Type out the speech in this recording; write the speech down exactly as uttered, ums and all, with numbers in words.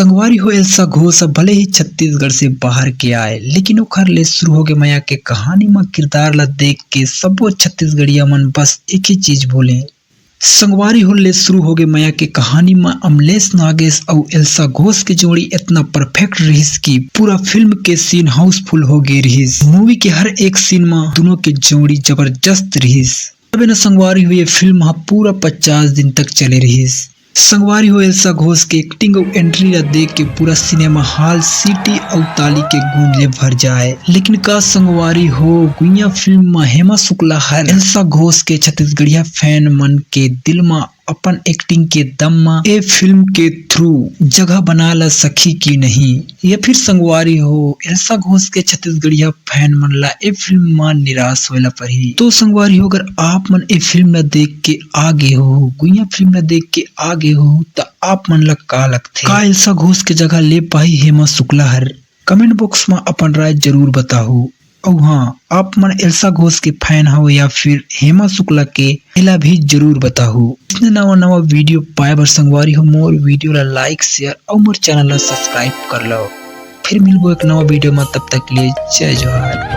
संगवारी हो, एल्सा घोष अब भले ही छत्तीसगढ़ से बाहर के आए, लेकिन ओखर ले शुरू होगे मया के कहानी म किरदार ला देख के सबो छत्तीसगढ़िया मन बस एक ही चीज बोले। संगवारी हो, ले शुरू होगे मया के कहानी म अमलेश नागेश अउ एल्सा घोष के जोड़ी इतना परफेक्ट रहिस कि पूरा फिल्म के सीन हाउसफुल हो गे रहिस। मूवी के हर एक सीन म दोनों के जोड़ी जबरदस्त रहिस। तबे न संगवारी हो, ये फिल्म ह पूरा पचास दिन तक चले रहिस। संगवारी हो, एल्सा घोष के एक्टिंग अउ एंट्री ला देख के पूरा सिनेमा हॉल सीटी अउ ताली के गूंज ले भर जाए। लेकिन का संगवारी हो, गुइया फिल्म म हेमा शुक्ला हर एल्सा घोष के छत्तीसगढ़िया फैन मन के दिल म अपन एक्टिंग के दम म ए फिल्म के थ्रू जगह बना ला सकी कि नहीं, या फिर संगवारी हो, एल्सा घोष के छत्तीसगढ़िया फैन मन ला ए फिल्म म निराश होए ला परही। तो संगवारी हो, अगर आप मन ए फिल्म ला देख के आ गे हो, गुइया फिल्म ला देख के आ गे हो, त आप मन ला का लगथे? का एल्सा घोष के जगह ले पाही हेमा शुक्ला हर? कमेंट बॉक्स म अपन राय जरूर बताहू। अउ हाँ, आप मन एल्सा घोष के फैन हो या फिर हेमा शुक्ला के, एला भी जरूर बताहू। इसने नवा नवा वीडियो पाए बर संगवारी हो, मोर वीडियो ला लाइक, शेयर अउ मोर चैनल ला सब्सक्राइब कर लो। फिर मिलबो एक नवा वीडियो में, तब तक के लिए जय जोहार।